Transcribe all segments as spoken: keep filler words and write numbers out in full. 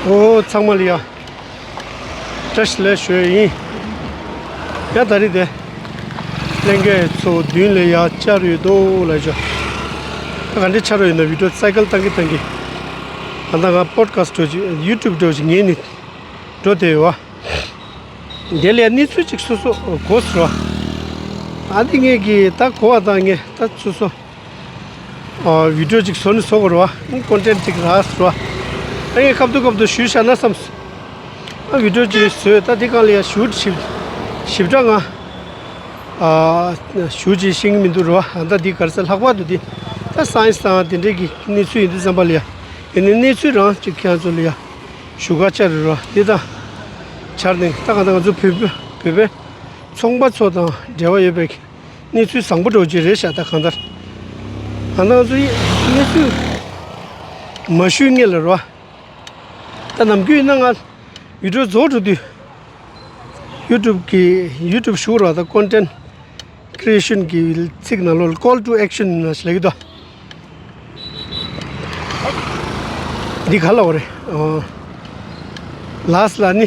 ཨོ་ཚང་མ་ལ་ཡ། བཀྲ་ཤིས་བདེ་ལེགས་ཞུ་ཡ་ཡིན། ཡ་ད་རེས་དེ། ལྷན་རྒྱས་ཚོ་མདུན་ལ་ཡ་བཅར་ཡོད་དོ་ལ་ཞོ། ད་ག་འདྲའི་ཆ་རོགས་ཡིན་ན་བི་ཌིའོ་སའི་ཀལ་བཏང་གི་བཏང་གི། ད་ལྟ་ང་པོ་ཌི་ཁ་སི་ཊི་འགྲོ་ཅིག་ཡུ་ཊུབ་འགྲོ་ཅིག་ངེས་ནི། འགྲོ་བསྡད་ཡོད་བ། དེ་ལ་ཡ་གནས་ཚུལ་ཅིག་སོ་སོ་གོ་སོང་བ། ཨ་འདི་ངས་ཀྱི་ད་གོ་བ་དང་ངས་ད་སོ་སོ། ཨ་བི་ཌིའོ་ཅིག་བཟོ་ནི་བཟོ་དགོས་རེད་བ། ཀོན་ཊེན་ཊི་ཅིག་རག་ཟེར་བ། ཨ་ངས་སྐབས་དུ་སྐབས་དུ་ཞུས་བཞག་ན་བསམས། ཨ་བི་ཌིའོ་ཅིག་བཟོས་ད་འདི་སྒང་ལ་ཡ་ཞུ་ཞིབ་ཞིབ་ཕྲ་ང་ཨ་ཞུ་ཅིག་ཤེས་ཀྱི་མི་འདུག་རེད་བ། ཨ་ད་འདི་ག་རེ་ཟེར་ལྷག་པར་དུ་འདི་ད་སའེན་སི་དང་དེ་འདྲའི་གི་གནས་ཚུལ་ཡིན་དུས་ཙམ་པ་ལ་ཡ། ཡིན་ནའི་གནས་ཚུལ་རང་ཅིག་ཁྱེད་ཚོ་ལ་ཡ་ཞུ་ག་བཅར་རེད་བ། འདི་ད་འཆར་ནས་ད་ག་ད་ང་ཚོ་བོད་བོད་བོད་པའི་ཚོང་པ་ཚོ་དང་འབྲེལ་བ་ཡོད་པའི་གནས་ཚུལ་བཟང་པོ་འགྲོ་གི་རེད་ཤག་ད་གང་ལྟར། ད་ང་ཚོ་ཡི་གནས་ཚུལ་མ་ཞུས་སྔོན་ལ་རོ། ད་ནམ་རྒྱུན་ཡིན་ན་ང་བི་ཌིའོ་རྫོགས་འགྲོ་དུས་ཡུ་ཊུབ་ཀྱི་ཡུ་ཊུབ་ཞུ་རོགས། ད་ཀོན་ཊེན་ཊི་ཀི་རི་ཨེ་ཤན་གྱི་ཚིག་ནང་ལོགས་ལ་ཀོལ་ཊུ་ཨེག་ཤན་ན་ཞིག་ལབ་ཀྱི་འདུག་འདི་ག་ལ་བ་རེད། ཨོ། ལགས་ལ་ནི།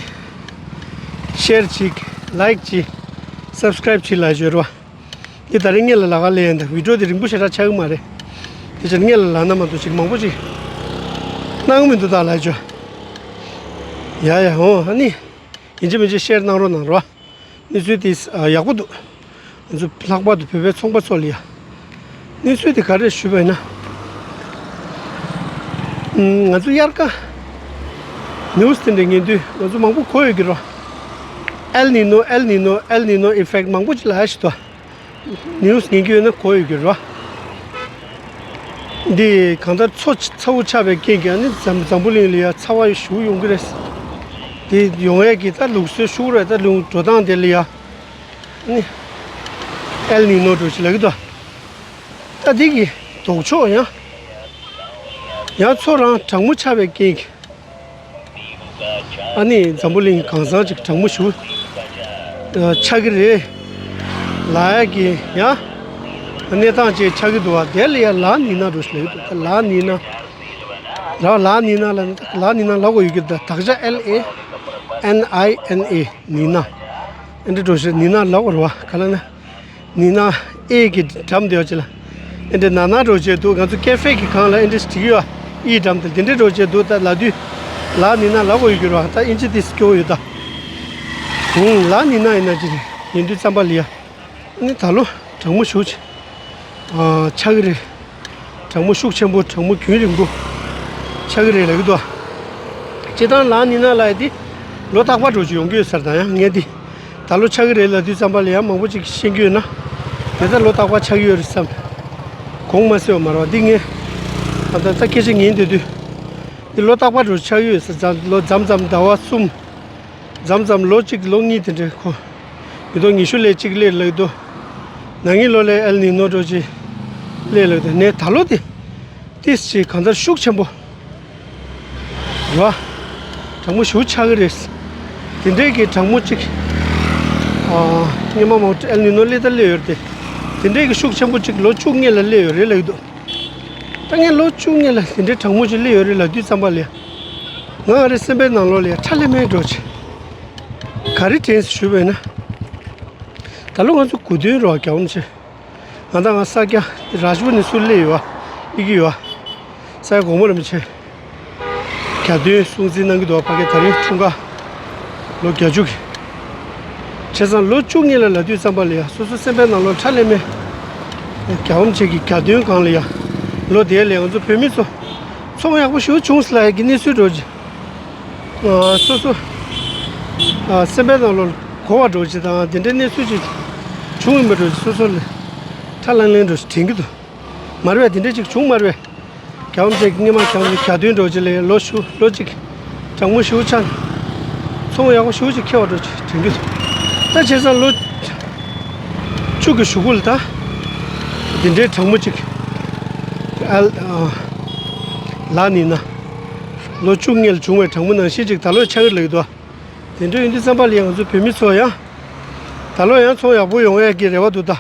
ཤེར་ཅིག་ལའིག་ཅིག་སབ་སི་ཀ་རའིབ་ཅིག་ལ་བརྗོད་རོགས། འདི་ད་རིང་སྔོན་ལ་ལ་ག་ལས་ཡིན་ད་བི་ཌིའོ་འདི་རིང་པོ་ཞེ་དྲག་ཆགས་ཀྱི་མ་རེད། དེ་ཕྱིར་སྔོན་ལ་ལ་ན་མ་གཏོགས་ཅིག་མང་པོ་ཅིག་གནང་གི་མི་འདུག་ད་ལ་བརྗོད། ཡ་ཡ་ཨོ་ཨ་ནི། ཡིན་གཅིག་མིན་གཅིག་ཤེར་གནང་རོགས་གནང་རོགས། གནས་ཚུལ་དེ་ཡག་པོ་འདུག་ང་ཚོ་ལྷག་པར་དུ་བོད་པའི་ཚོང་པ་ཚོ་ལ་ཡ། གནས་ཚུལ་དེ་ག་རེ་ཞུས་པ་ཡིན་ན། ང་ཚོ་དབྱར་ཁ་ནིའུ་སི་དེ་འདྲ་ཉན་དུས་ང་ཚོ་མང་པོ་གོ་ཡོད་ཀྱི་རོ། ཨེལ་ནི་ནོ། ཨེལ་ནི་ནོ། ཨེལ་ནི་ནོ་ཨི་ཕེག་མང་པོ་ཅིག་ལ་ཡ་ཞིག་འདུག་ནིའུ་སི་ཉན་གྱི་ཡོད་ན་གོ་ཡོད་ཀྱི་རོ། འདི་གང་ལྟར་མཚོ་ཚ་པོ་ཆགས་པའི་རྐྱེན་གྱིས་ཨ་ནི་འཛམ་འཛམ་བུ་གླིང་ལ་ཡ་ཚ་བ་ཞུགས་ཡོང་གི་རེད། དེ་ཡོང་ཡས་ཀྱི་ད་ལུགས་སྲོལ་ཞུགས་རེད། ད་ལུང་འགྲོ་སྟངས་དེ་ལ་ཡ་ནི་ཨེལ་ནི་ནོ་འགྲོ་ཞིག་ལབ་ཀྱི་འདུག་ད་འདི་གི་ལྡོག་ཕྱོགས་ཡང་ཡང་མཚོ་རང་གྲང་མོ་ཆགས་པའི་རྐྱེན་གྱིས། ཨ་ནི་འཛམ་བུ་གླིང་གང་ཚང་ཅིག་གྲང་མོ་ཞུ་ཆགས་ཀྱི་རེད། ལ་ཡ་གི་ཡ་གནས་སྟངས་ཅིག་ཆགས་ཀྱི་འདུག་བ། དེ་ལ་ཡ་ལ་ནི་ན་འགྲོ་ཞིག་ལབ་ཀྱི་འདུག་ད་ལ་ནི་ན་ར་ལ་ནི་ན་ལ་ནི་ལ་ནི་ན་ལ་གོ་ཡོད་ཀྱི་འདུག་དག་ཆ་ཨེལ་ཨེ་ཨེན་ཨའི་ཨེན་ཨེ་ནི་ན། ཨེ་འདྲ་འགྲོ་ཞིག་ནི་ན་ལ་གོ་ར་བ་ག་ལ་ན། ནི་ན་ཨེ་གི་འགྲམ་དེ་བ་ཅི་ལ། ཨེ་འདྲ་ན་ན་འགྲོ་བྱས་འདུག་ང་ཚོ་ཀེ་ཧྥེ་གི་སྒང་ལ་ཨེ་འདྲ་བྲིས་ཡོད། ཨི་འགྲམ་དེ་དེ་འདྲ་འགྲོ་བྱས་འདུག་ད་ལ་དུས་ལ་ནི་ན་ལ་གོ་ཡོད་ཀྱི་རོ། ད་ཨིན་ཇི་ཏིས་སྐྱོ་ཡོད་ད། ཧུང་ལ་ནི་ན་ཡིན་ན་ཅི་ཡིན་དུས་ཙམ་པ་ལ་ཡ། ནི་ད་ལོ་གྲང་མོ་ཞུགས་ཆེ། ཨ་ཆགས་ཀྱི་རེད། གྲང་མོ་ཤུགས་ཆེན་པོ་གྲང་མོ་རྒྱུན་རིང་པོ་ཆགས་ཀྱི་རེད་ལབ་ཀྱི་འདུག་སྤྱིར་བཏང་ལ་ནི་ན་ལ་ཡ་དེ་ལོ་རྟག་པར་འགྲོ་རྒྱུ་ཡོང་གི་ཡོད་ས་རེད། ད་ཡང་ངས་འདི་ད་ལོ་ཆགས་ཀྱི་རེད་ལབ་དུས་ཙམ་པ་ལ་ཡང་མང་པོ་ཅིག་ཤེས་ཀྱི་ཡོད་ན་དེ་ལྟར་ལོ་རྟག་པར་ཆགས་ཀྱི་ཡོད་རེད་བསམ། དགོངས་མ་སེལ་བ་མ་རེད་བ། འདི་ངས་ད་ལྟ་ད་སྐད་ཆ་ཉན་བསྡད་དུས་འདི་ལོ་རྟག་པར་འགྲོ་ཆགས་ཀྱི་ཡོད་ས། ལོ་མཚམས་མཚམས་ཟླ་བ་གསུམ། མཚམས་མཚམས་ལོ་གཅིག་ལོ་གཉིས་དེ་འདྲའི་ཁོ། ཉིས་སྟོང་ཉི་ཤུ་ལོ་གཅིག་སླེབས་ལབ་འདུག་ན་ནིང་ལོ་ལ་ཨེལ་ནི་ནོ་འགྲོ་ཅིག་སླེབས་ལབ་འདུག་ནས་ད་ལོ་དེ། ཏིས་ཅིག་གང་ལྟར་ཤུགས་ཆེན་པོ། རེད་བ། གྲང་མོ་ཞུགས་ཆགས་ཀྱི་རེད། དེ་འདྲའི་གི་གྲང་མོ་གཅིག་ཨ། སྔོན་མ་མང་ཨེལ་ནི་ནོ་སླེབས་ད་སླེབས་ཡོད་རེད་དེ། དེ་འདྲའི་གི་ཤུགས་ཆེན་པོ་གཅིག་ལོ་བཅུ་སྔོན་ལ་སླེབས་ཡོད་རེད་ལབ་འདུག་ད་ངས་ལོ་བཅུ་སྔོན་ལ་དེ་འདྲའི་གྲང་མོ་ཅིག་སླེབས་ཡོད་རེད་ལབ་དུས་ཙམ་པ་ལ། ང་རང་སེམས་པའི་ནང་ལོགས་ལ་ཁྲ་ལམ་མེ་འགྲོ་ཆེ། ག་རེ་དྲན་སོང་ཞུས་པ་ཡིན་ན། ད་ལོ་ང་ཚོ་དགུ་སྟོན་རོགས་རྒྱལ་བ་རིན་པོ་ཆེ། ང་དང་ང་ས་སྐྱ་རཱཇ་བྷ་ནི་ཚུར་སླེབས་ཡོད་པ་ཨི་གི་ཡོད་པ། ས་སྐྱ་གོང་མ་རིན་པོ་ཆེ། གྱ་སྟོན་སྲུང་བརྩི་གནང་གི་འདུག་པ། ཕ་གི་ད་རིང་འཁྲུངས་སྐར་ལོ་བརྒྱད་ཅུ་གི། བྱས་ཙང་ལོ་བཅུ་སྔོན་ལ་ལབ་དུས་ཙམ་པ་ལ་ཡ་སོ་སོ་སེམས་པའི་ནང་ལོགས་ཁྲ་ལམ་མེ། རྒྱལ་བ་རིན་པོ་ཆེ་གི་གྱ་སྟོན་སྒང་ལ་ཡ། ལོ་དེ་ལ་ང་ཚོ་བོད་མི་ཚོ་ཚོང་ཡག་པོ་ཞེ་པོ་བྱུང་སོང་ལབ་ཡ་གི་གནས་ཚུལ་འགྲོ་ཅིག་ཨ། སོ་སོ། ཨ། སེམས་པའི་ནང་ལོགས་གོ་བ་འགྲོ་ཅིག་དང་དེ་འདྲའི་གནས་ཚུལ་ཅིག་བྱུང་ཡིན་པ་འགྲོ་ཅིག་སོ་སོ་ལ་ཁྲ་ལམ་ལམ་འགྲོ་ཅིག་དྲན་གྱི་འདུག་མ་རེད་པས། དེ་འདྲ་ཅིག་བྱུང་མ་རེད་པས། རྒྱལ་བ་རིན་པོ་ཆེ་གི་སྔོན་མ་རྒྱལ་བ་རིན་པོ་ཆེ་གྱ་སྟོན་འགྲོ་ཅིག་ལ་ལོ་ཞུ་ལོ་གཅིག་གྲང་མོ་ཞེ་པོ་ཆགས་ནས་ཚོང་ཡག་པོ་ཞེ་པོ་ཅིག་འཁེལ་བ་འགྲོ་ཅིག་དྲན་གྱི་འདུག་ད་བྱས་ཙང་ལོ་བཅུ་གི་གཞུག་གུ་ལ་ད་དེ་འདྲའི་གྲང་མོ་ཅིག་ཨ། ལ་ནི་ན་ལོ་བཅུ་སྔོན་ལ་བྱུང་བའི་གྲང་མོ་ནང་བཞིན་ཅིག་ད་ལོ་ཆགས་ཀྱི་ལབ་ཀྱི་འདུག་དེ་འདྲ་ཡིན་དུས་ཙམ་པ་ལ་ཡང་ང་ཚོ་བོད་མི་ཚོ་ཡང་ད་ལོ་ཡང་ཚོང་ཡག་པོ་ཡོང་ཡག་གི་རེ་བ་འདུག་ད་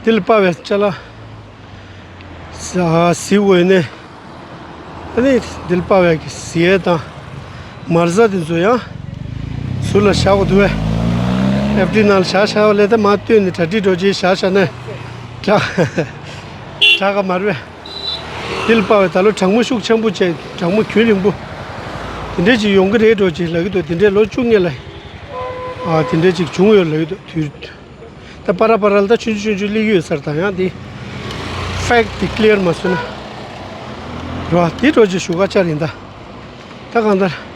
འདི་ལ་དཔའ་བའི་ཅ་ལག་ཟ་ཟིའུ་འོ་ནས་ཨ་ནི་འདི་ལ་དཔའ་བའི་གི་ཟས་དང་ མར་ཟ་དེ་ཚོ་ཡང་ཟུར་ལ་བཞག་དགོས་འདུག་བས། ཨེཕ་ཌི་ནང་ལ་བཞག་བཞག་ལས་ད་མ་ལྟོས་ནས་གྲ་སྒྲིག་འགྲོ་རྗེས་བཞག་བཞག་ན་དྲག་དྲག་ག་མ་རེད་བས། འདི་ལ་དཔག་པའི་ད་ལོ་གྲང་མོ་ཤུགས་ཆེན་པོ་བྱས་གྲང་མོ་རྒྱུན་རིང་པོ་དེ་འདྲས་ཅིག་ཡོང་གི་རེད་འགྲོ་རྗེས་ལབ་ཀྱི་འདུག་དེ་འདྲས་ལོ་བཅུ་སྔོན་ལ་ཨ་དེ་འདྲས་ཅིག་བྱུང་ཡོད་ལབ་ཀྱི་འདུག་དུས། ད་པ་ར་པ་ར་ལ་ད་ཆུང་ཆུང་ཆུང་ཆུང་སླེབས་ཡོད་ས་རེད། ད་ཡང་དེ་ཕེག་དེ་ཀླི་ཡར་མ་བཟོས་ན་རོ། དེ་འགྲོ་རྗེས་ཞུ་ག་ཅག་རེད་ད། ད་གང་ལྟར་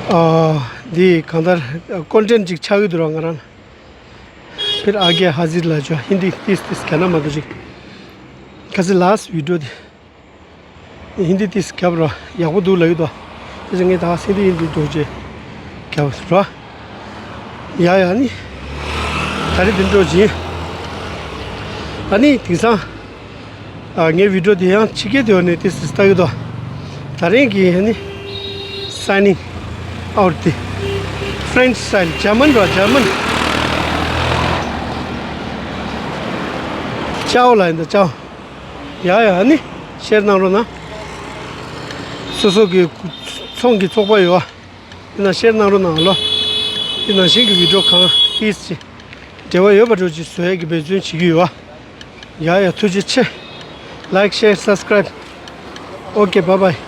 ཨ་འདི་གང་ལྟར་ཀོན་ཊེན་ཊི་ཅིག་ཆགས་ཀྱི་འདུག་ར་ང་རང་ལ། ཕིར་ཨ་གེ་ཧ་ཛིར་ལ་ཇོ་ཧིན་དི་ཏིས་ཏིས་ག་ན་མ་འདུག་ཅིག་ག་ཚི་ལཱསི་ཊི་བི་ཌི་ཡོ་དེ། ཧིན་དི་ཏིས་རྒྱབ་རོ། ཡག་པོ་འདུག་ལབ་ཀྱི་འདུག་དེ་ཚེ་ངས་ད་ཧིན་དི་ཧིན་དི་འདུག་ཅེས་རྒྱབ་རོ། ཡ་ཡ་ནི། ད་རེས་འདི་འགྲོ་བཞིན། ཨ་ནི་དེང་སང་ཨ་ངའི་བི་ཌི་ཡོ་དེ་ཡང་ཕྱི་རྒྱལ་དེ་བ་ནས་ཏིས་ཏིས་ལྟ་གི་འདུག་ད་རིང་གི་ཨ་ནི་སའི་ནིང་ཨའུཊ་དེ་ཕ་རེན་ཆི་སི་ཊའིལ་འཇར་མན་རོ། འཇར་མན། ཅའོ་ལ་ཡིན་ད་ཅའོ། ཡ་ཡ་ཨ་ནི་ཤེར་གནང་རོགས་གནང་། སོ་སོ་གི་ཚོང་གི་ཚོགས་པ་ཡོད་ཨ། དེ་ན་ཤེར་གནང་རོགས་གནང་ལོ། དེ་ནང་བཞིན་གྱི་བི་ཌི་ཡོ་གང་ཏིས་ཅི་འབྲེལ་བ་ཡོད་པ་འགྲོ་ཅིག་བཟོ་ཡས་ཀྱི་འབད་བརྩོན་བྱེད་ཀྱི་ཡོད་ཨ། ཡ་ཡ་ཐུགས་རྗེ་ཆེ། ལའིཀ་ཤེར་སབ་སི་ཀ་རའིབ། ཨོ་ཀེ་བྷའི་བྷའི།